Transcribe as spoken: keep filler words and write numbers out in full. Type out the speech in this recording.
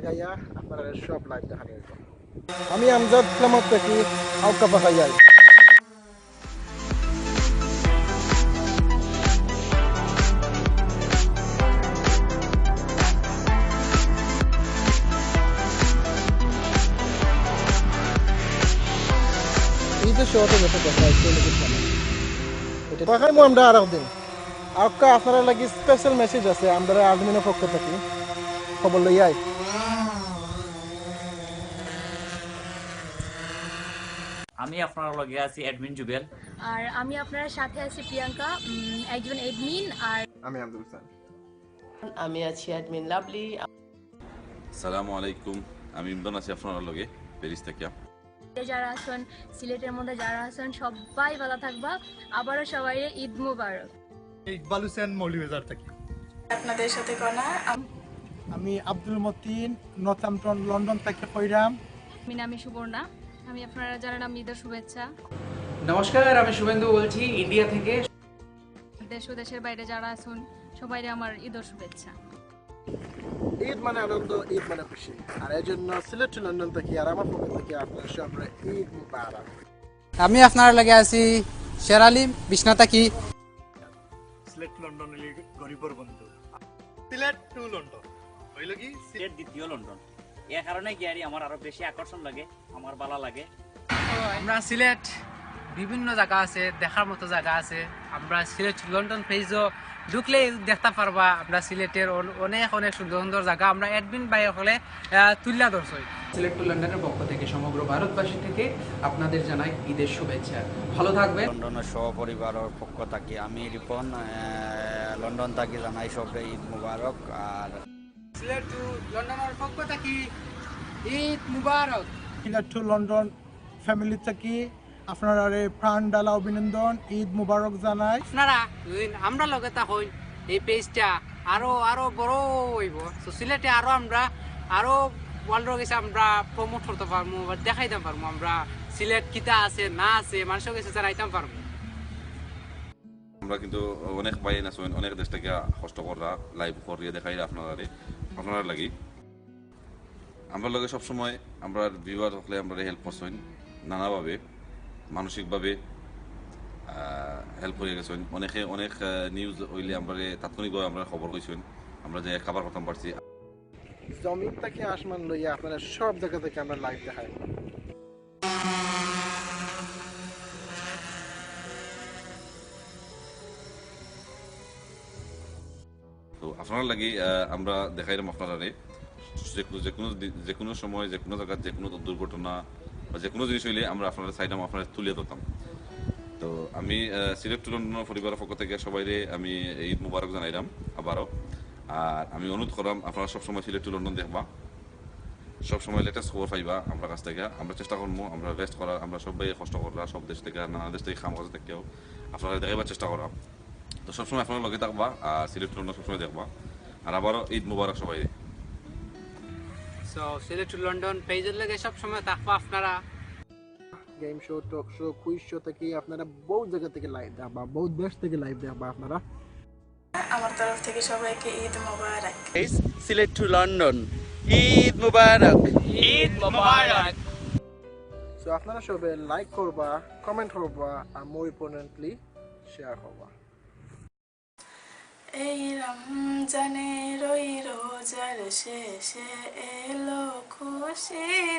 গাইয়া আপনারা সব live দেখানি হইব। আমি আমজাদ ইসলামত থাকি আউক্কা পাখাইয়াই। এই যে শোটা যেটা দেখা যাচ্ছে, এটা কি শোনা? এটা পাখাইমু আমরা আর একদিন। আউক্কা আপনারা লাগি special message আছে আমরা admin-র পক্ষ থাকি। খবর লইয়াই। আমি আপনারা লগে আছি admin জুবেল। আর আমি আপনারা সাথে আছি প্রিয়াঙ্কা, উম, একজন admin। আর আমি আব্দুল হোসেন। আমি আছি admin লাভলি। সালামু আলাইকুম, আমি ইমরান আছি আপনারা লগে প্যারিস থাকিয়া। যারা আছেন, সিলেটের মধ্যে যারা আছেন, সবাই ভালো থাকবা। আবারও সবাই ঈদ মোবারক। ইকবাল হোসেন মৌলভীবাজার থাকি। আপনাদের সাথে কনা, আম- আমি আব্দুল মতিন, নর্থহ্যাম্পটন, লন্ডন থাকি কইরাম। আমি নামি সুবর্ণা, আমি আপনারা জানালাম ঈদের শুভেচ্ছা। নমস্কার, আমি শুভেন্দু বলছি ইন্ডিয়া থেকে। দেশ ও দেশের বাইরে যারা আছেন, সবাইরে আমার ঈদের শুভেচ্ছা। ঈদ মানে আনন্দ, ঈদ মানে খুশি। আর এই জন্য সিলেট টু লন্ডন থাকি আর আমার পক্ষ থাকি আপনারা সবরে ঈদ মুবারক। আমি আপনারা লগে আছি শের আলী, বিছনা থাকি। সিলেট টু লন্ডন হইল গরিবর বন্ধু। সিলেট টু লন্ডন হইল কি সিলেট দ্বিতীয় লন্ডন। এ কারণে গিয়ারি আমার আরো বেশি আকর্ষণ লাগে, আমার ভালো লাগে। আমরা সিলেট বিভিন্ন জায়গা আছে, দেখার মতো জায়গা আছে। আমরা সিলেট টু লন্ডন পেজও ঢুকলেই দেখতে পারবা আমরা সিলেটের অন-, অনেক অনেক সুন্দর সুন্দর জায়গা আমরা admin ভাই হলে, আহ, তুলিয়া ধরছি। সিলেট টু লন্ডনের পক্ষ থেকে সমগ্র ভারতবাসী থেকে আপনাদের জানাই ঈদের শুভেচ্ছা। ভালো থাকবেন। লন্ডনের সহপরিবারর পক্ষ থাকি আমি রিপন, আহ, লন্ডন থাকি জানাই সবরে ঈদ মুবারক। আর সিলেট টু লন্ডনের পক্ষ থাকি ঈদ মুবারক। সিলেট টু লন্ডন family থাকি আপনারারে প্রাণ ঢালা অভিনন্দন, ঈদ মুবারক জানাই। আপনারা যদি আমরা লগে থাকইন, এই পেজটা আরো, আরো বড় হইব। তো সিলেটে আরো আমরা, আরো world-র গেছে আমরা promote করতে পারবো, বা দেখাইতে পারবো আমরা সিলেট কিতা আছে না আছে, মানুষের গেছে জানাইতাম পারবো। আমরা কিন্তু অনেক ভাই আছইন, অনেক দেশ থেকে কষ্ট কররা, live করিয়া দেখাইরা আপনারারে, আপনারা লাগি। আমরা লগে সবসময় আমরা viewer হকলে আমরা help করছইন নানাভাবে, মানসিকভাবে, আহ, help করিয়া গেছইন। অনেকে অনেক, আহ, news হইলে আমরা তাৎক্ষণিকভাবে আমরা খবর কইছইন, আমরা যে cover করতাম পারছি। জমিন থেকে আসমান লইয়া আপনারা সব জায়গা থেকে আমরা live দেখাই। তো আপনারা লাগি, আহ, আমরা দেখাইলাম আপনারারে যে কো-, যে কোনো দি-, যে কোনো সময়, যে কোনো জায়গাত, যে কোনো দুর্ঘটনা বা যে কোনো জিনিস হইলে আমরা আপনারা চাইলাম আপনারা তুলিয়া ধরতাম। তো আমি, আহ, সিলেট টু লন্ডন পরিবারর পক্ষ থেকে সবাইরে আমি ঈদ মুবারক জানাইলাম আবারও। আর আমি অনুরোধ করলাম আপনারা সবসময় সিলেট টু লন্ডন দেখবা, সবসময় latest খবর পাইবা আমরা কাছ থেকে। আমরা চেষ্টা করবো, আমরা rest করার, আমরা সবাই কষ্ট কররা, সব দেশ থেকে, নানা দেশ থেকে কাম কাজ থাকেও আপনারা দেখাইবার চেষ্টা করা। তো সবসময় আপনারা লগে থাকবা, আর সিলেট টু লন্ডন সবসময় দেখবা। আর আবারও ঈদ মুবারক সবাই। So সিলেট টু লন্ডন পেজর লগে সবসময় থাকবা আপনারা। Game show, talk show, quiz show থাকি আপনারা বহুত জায়গা থেকে live দেখবা, বহুত দেশ থেকে live দেখবা আপনারা। আমার তরফ থেকে সবাইকে ঈদ মোবারক। সিলেট টু লন্ডন, ঈদ মোবারক। ঈদ মোবারক। So আপনারা সবে like করবা, comment করবা, আর more importantly share করবা। এই রমজানের ওই রোজার শেষে এলো খুশি।